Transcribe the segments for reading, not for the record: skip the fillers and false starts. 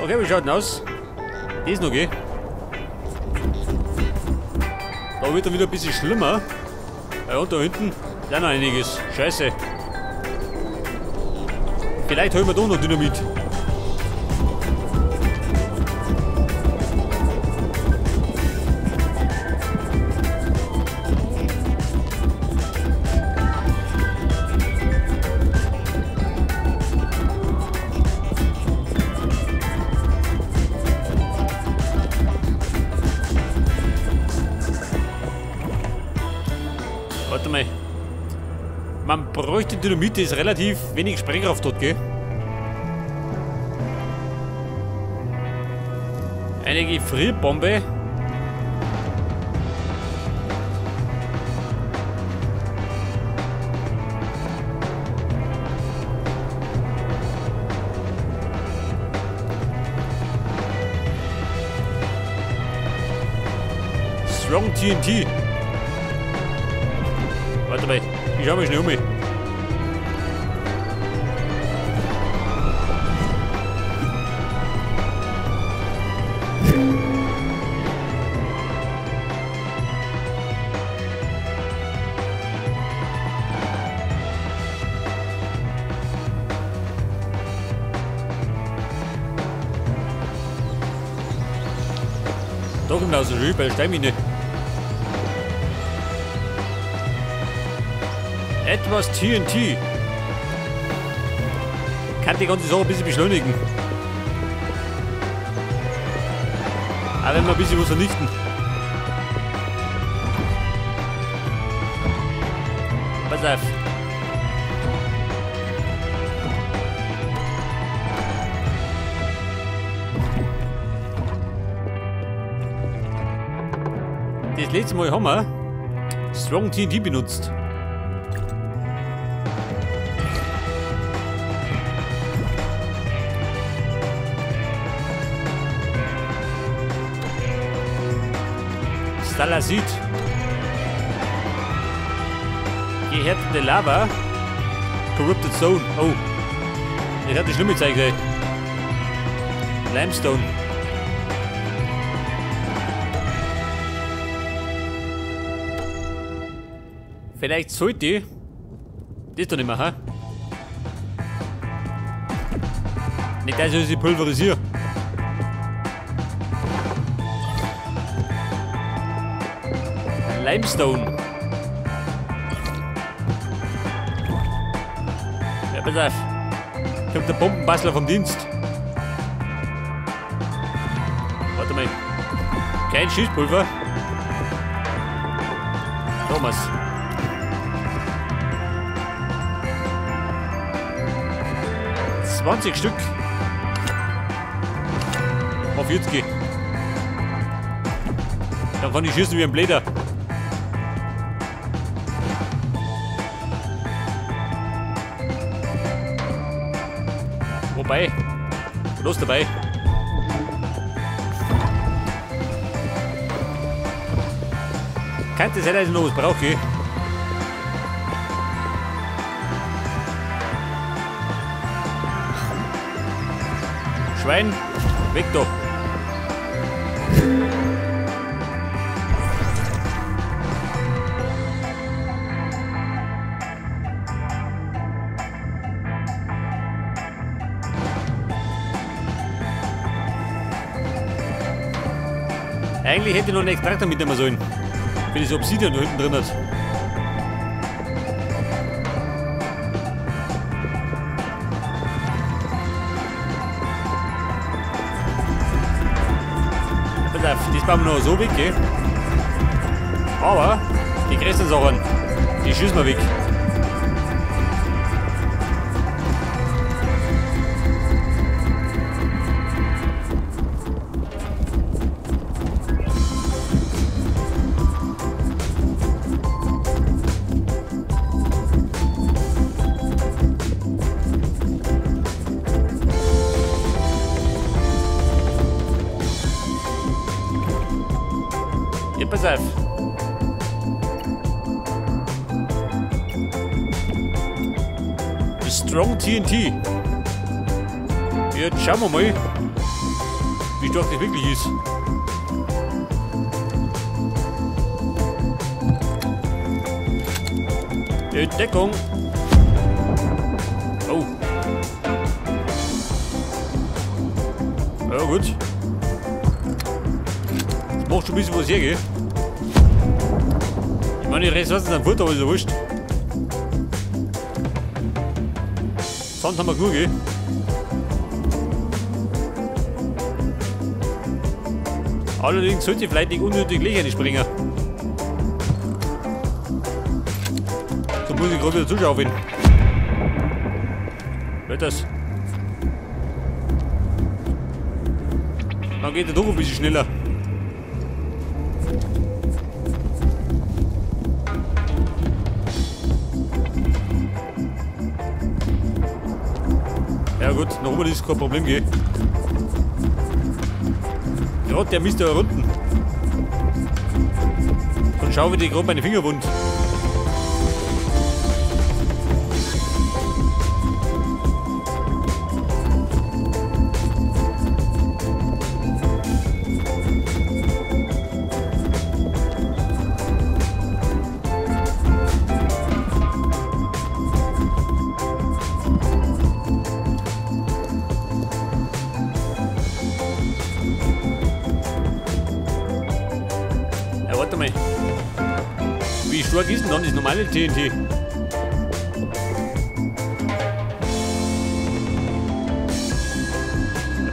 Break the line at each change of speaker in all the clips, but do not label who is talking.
Okay, wie schaut denn aus? Das noch, gell? Da wird dann wieder ein bisschen schlimmer. Ja, und da hinten ist auch noch einiges. Scheiße. Vielleicht holen wir da noch Dynamit. Warte mal. Man bräuchte Dynamit, die ist relativ wenig Sprengkraft dort, gell? Eine Gefrierbombe. Strong TNT. Warte mal, ich schau mal schnell um mich. Da kommt aus der Schule bei der Steinmine. Etwas TNT. Kann die ganze Sache ein bisschen beschleunigen. Aber wenn wir ein bisschen was vernichten. Pass auf. Das letzte Mal haben wir Strong TNT benutzt. Stalasit. Gehärtete Lava. Corrupted Zone. Oh. Das hat die schlimme Zeug, ey. Limestone. Vielleicht sollte ich das doch nicht mehr, hä? Nicht, dass ich sie pulverisiere. Limestone. Ja, pass auf. Kommt der Bombenbastler vom Dienst. Warte mal. Kein Schießpulver. Thomas. 20 Stück. Auf 40. Dann kann ich schießen wie ein Bläder. Wobei, los dabei. Könnte sein, dass ich noch was brauche. Schwein, weg da. Eigentlich hätte ich noch einen Extraktor mitnehmen sollen. Für das Obsidian da hinten drin hat. Pass auf, das bauen wir noch so weg, gell? Aber die größten Sachen, die schießen wir weg. Ja, pass auf. Strong TNT. Jetzt schauen wir mal, wie stark das wirklich ist. Deckung. Oh. Ja gut. Das macht schon ein bisschen was her, gell? Ich meine, die Ressourcen sind fort, aber ist ja wurscht. Sand haben wir genug, gell? Allerdings sollte ich vielleicht nicht unnötig Löcher nicht springen. So muss ich gerade wieder zuschaufeln. Wird das? Dann geht der doch ein bisschen schneller. Ja gut, nach oben ist kein Problem, gell? Gerade der Mist da unten. Und schau, wie die gerade meine Finger wund. Warte mal. Wie stark ist denn dann das normale TNT? Ja,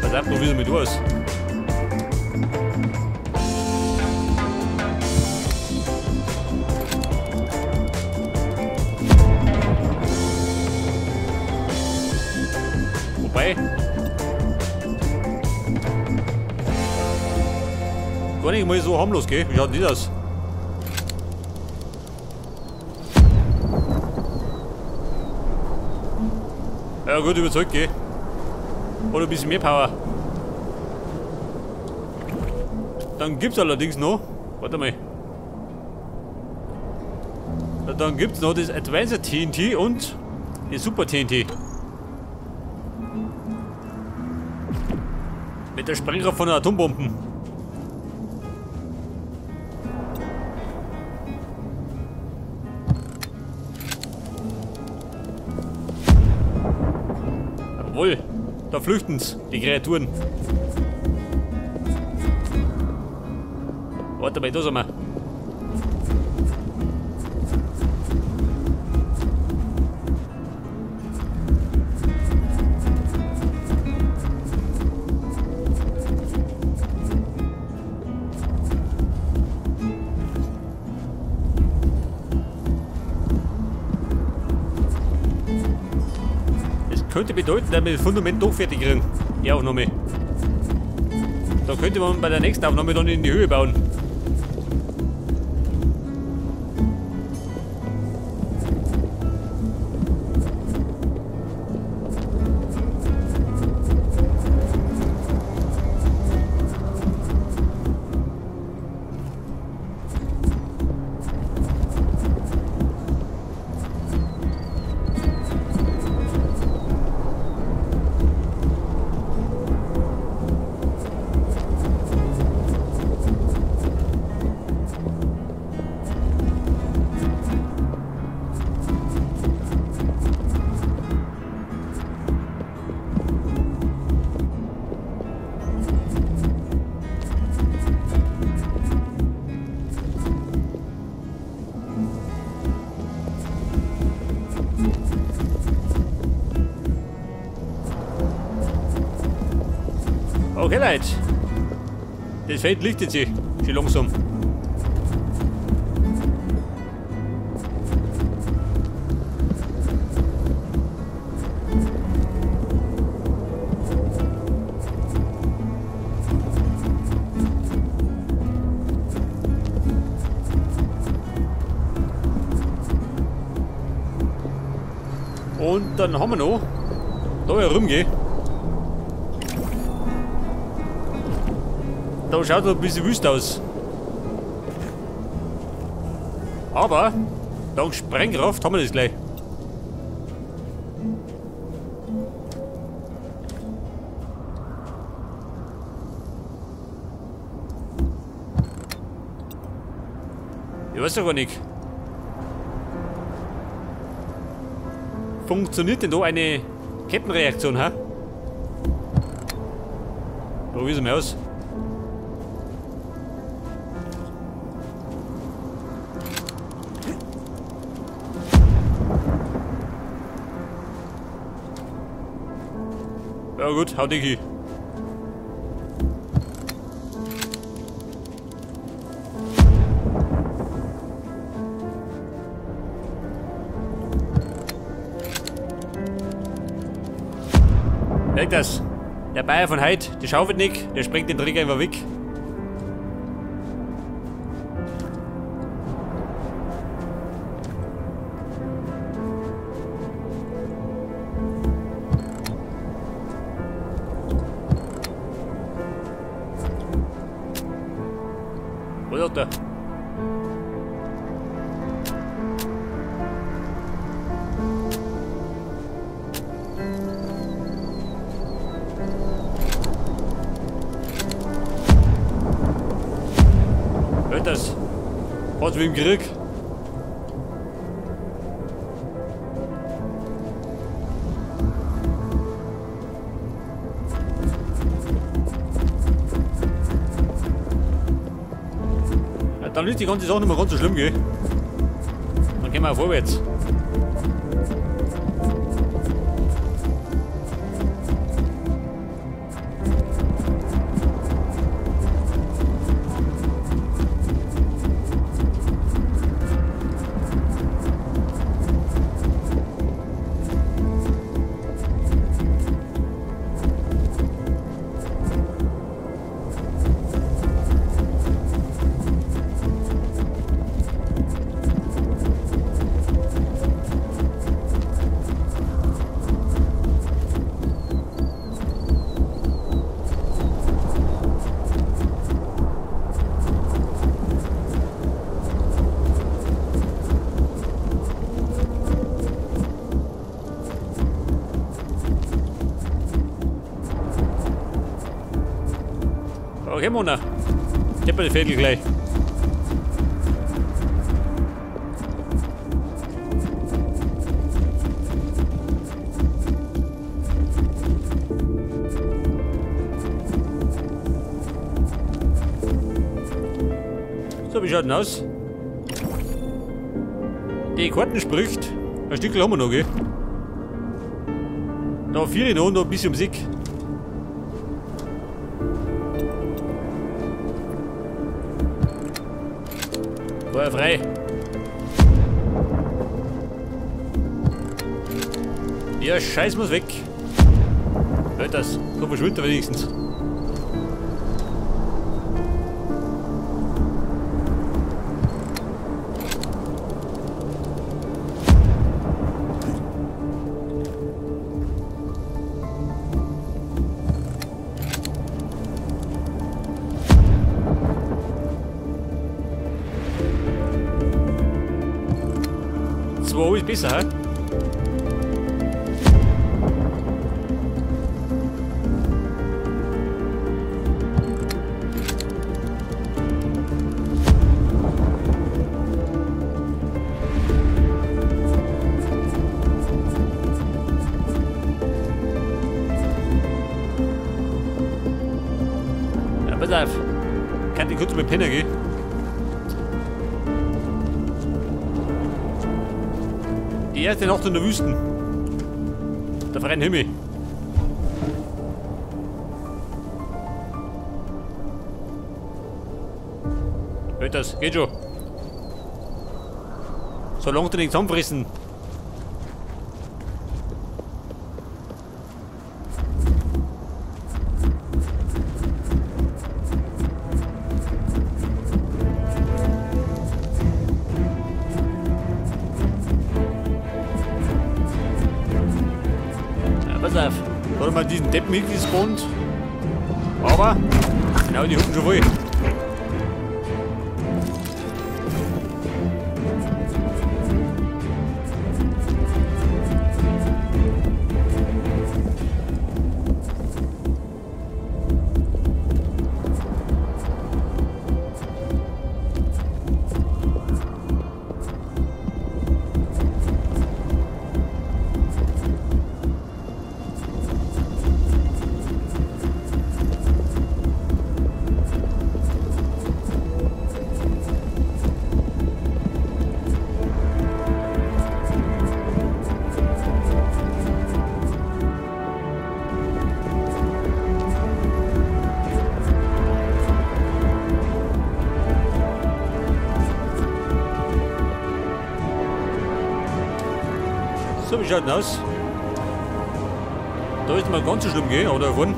pass auf, probier's mal aus. Wobei. Gar nicht mal so harmlos, gell? Wie schaut denn das aus? Ja gut, überzeugt, gell? Oder ein bisschen mehr Power. Dann gibt's allerdings noch. Warte mal. Dann gibt's noch das Advanced TNT und das Super TNT. Mit der Sprengkraft von der Atombomben. Jawohl, da flüchten's, die Kreaturen. Warte mal, da sind wir. Könnte bedeuten, dass wir das Fundament doch fertig kriegen. Die Aufnahme. Da könnte man bei der nächsten Aufnahme dann in die Höhe bauen. Okay, Leute. Das Feld lichtet sich schon langsam. Und dann haben wir noch da herumgehen. Da schaut noch ein bisschen wüst aus. Aber dank Sprengkraft haben wir das gleich. Ich weiß doch gar nicht. Funktioniert denn da eine Kettenreaktion, hä? Probier's mal aus. Ja gut, hau dich hin. Merkt das? Der Bayer von heute, der schaufelt nicht, der sprengt den Träger einfach weg. Was hat der? Hört das? Was wie im Krieg? Ja, dann ist die ganze Sache nicht mehr ganz so schlimm, gell? Dann gehen wir auch vorwärts. Okay, Mona. Ich hab die Fädel gleich. So, wie schaut denn aus? Die Karten spricht. Ein Stückchen haben wir noch, gell? Da vier noch und noch ein bisschen um Sick. Feuer frei. Ja, Scheiß muss weg. Hört das? So verschwindet er wenigstens. Zwei ist besser, hä? Ja, pass auf. Kann ich kurz mit Penner gehen? Die erste Nacht in der Wüste. Der freien Himmel. Hört das? Geht schon. Solange die nicht zusammenfressen. Pass auf, da hat man diesen Deppen hingespawnt. Aber, genau, die hucken schon voll. schaut denn aus? Da ist mal ganz so schlimm, gell? Oder davon?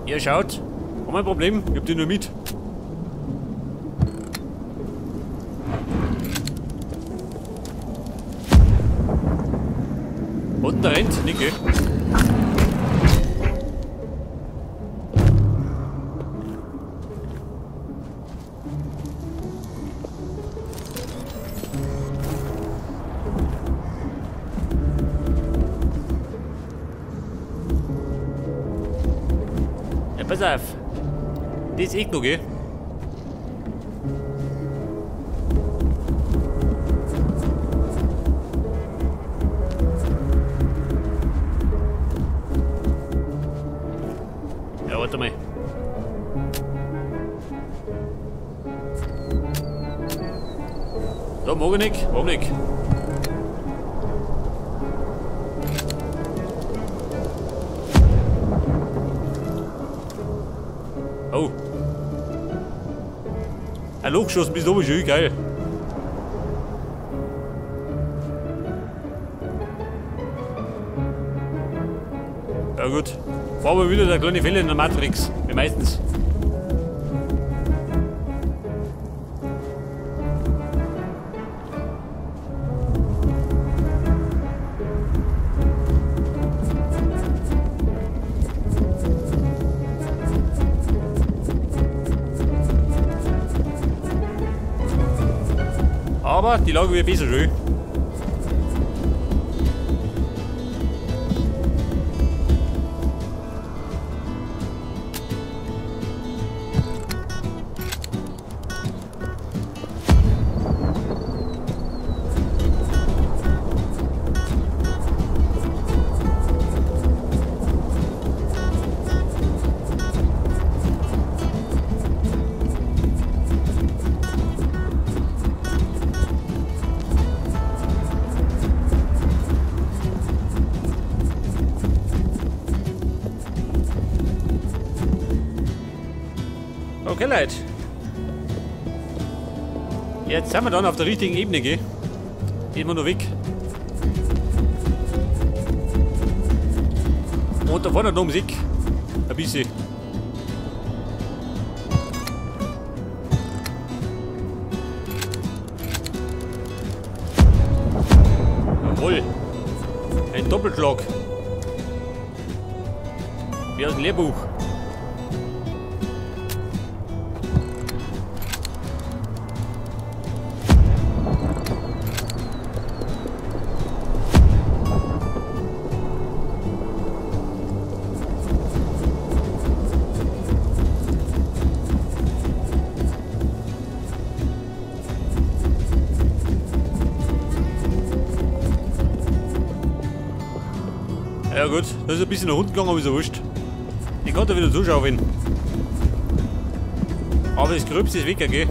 Ihr schaut, haben ein Problem, ich hab Dynamit. Und der rennt, nicht, gell? Pass auf. Das ist eh genug, gell? Ja, warte mal. Da mag ich nicht, warum nicht? Oh. Ein Loch geschossen bis oben, schön geil. Ja gut. War aber wieder der kleine Fehler in der Matrix, wie meistens. Aber die Lage wird besser schön. Okay, Leute. Jetzt sind wir dann auf der richtigen Ebene, gell? Gehen wir noch weg. Und da vorne noch Musik. Ein bisschen. Jawohl. Ein Doppelschlag. Wie aus dem Lehrbuch. Ja gut, das ist ein bisschen nach unten gegangen, aber ist ja wurscht. Ich kann da wieder zuschauen. Aber das Gröbste ist weg, gell?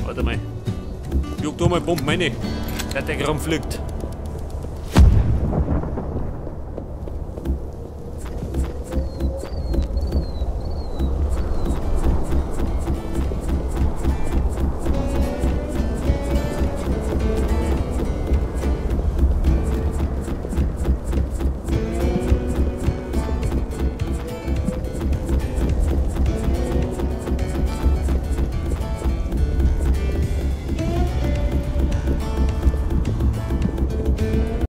Warte mal. Ich jag da mal Bomben rein, dass der Gramm fliegt.